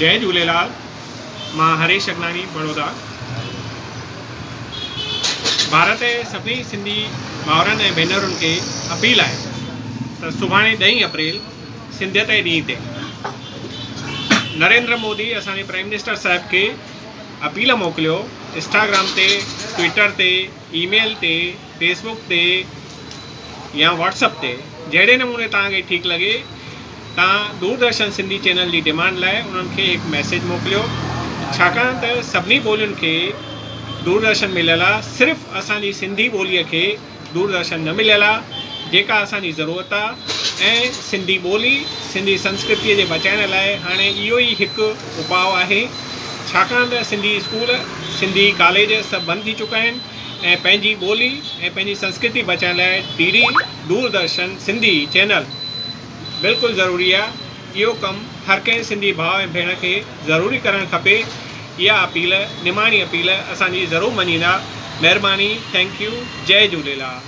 جئي جهوليلال مان هريش اگناڻي بڙودا ڀارت جي سڀني سنڌي ڀائرن ۽ ڀينرن کي اپيل آهي ته سڀاڻي ڏهين اپريل سنڌيت جي ڏينهن تي نريندر مودي اسان جي پرائيم منسٽر صاحب کي اپيل موڪليو انسٽاگرام تي ٽوئٽر تي اي ميل تي فيس بڪ تي يا واٽس اپ تي جهڙي نموني توهان کي ٺيڪ لڳي توهان دوردرشن سنڌي چينل جي ڊمانڊ لاء انهن کي هڪ ميسيج موڪليو ڇاڪاڻ ته سڀني ٻولين کي دوردرشن مليل آهي صرف اسان جي سنڌي ٻوليء کي دوردرشن نه مليل آهي جيڪا اسان جي ضرورت آهي ۽ سنڌي ٻولي سنڌي سنسڪرتيء جي بچائڻ لاء هاڻي اهو ئي هڪ اپاء آهي ڇاڪاڻ ته سنڌي اسڪول سنڌي ڪاليج سڀ بند ٿي چڪا آهن ۽ پنهنجي ٻولي ۽ پنهنجي سنسڪرتي بچائڻ لاء D D Doordarshan Sindhi channel بلڪل ضروري آ اهو ڪم هر ڪنهن سنڌي ڀاء ۽ ڀيڻ کي ضروري ڪرڻ کپي اها اپيل نماڻي اپيل اسان جي ضرور مڃيندا مهرباني thank you جئي جهوليلال.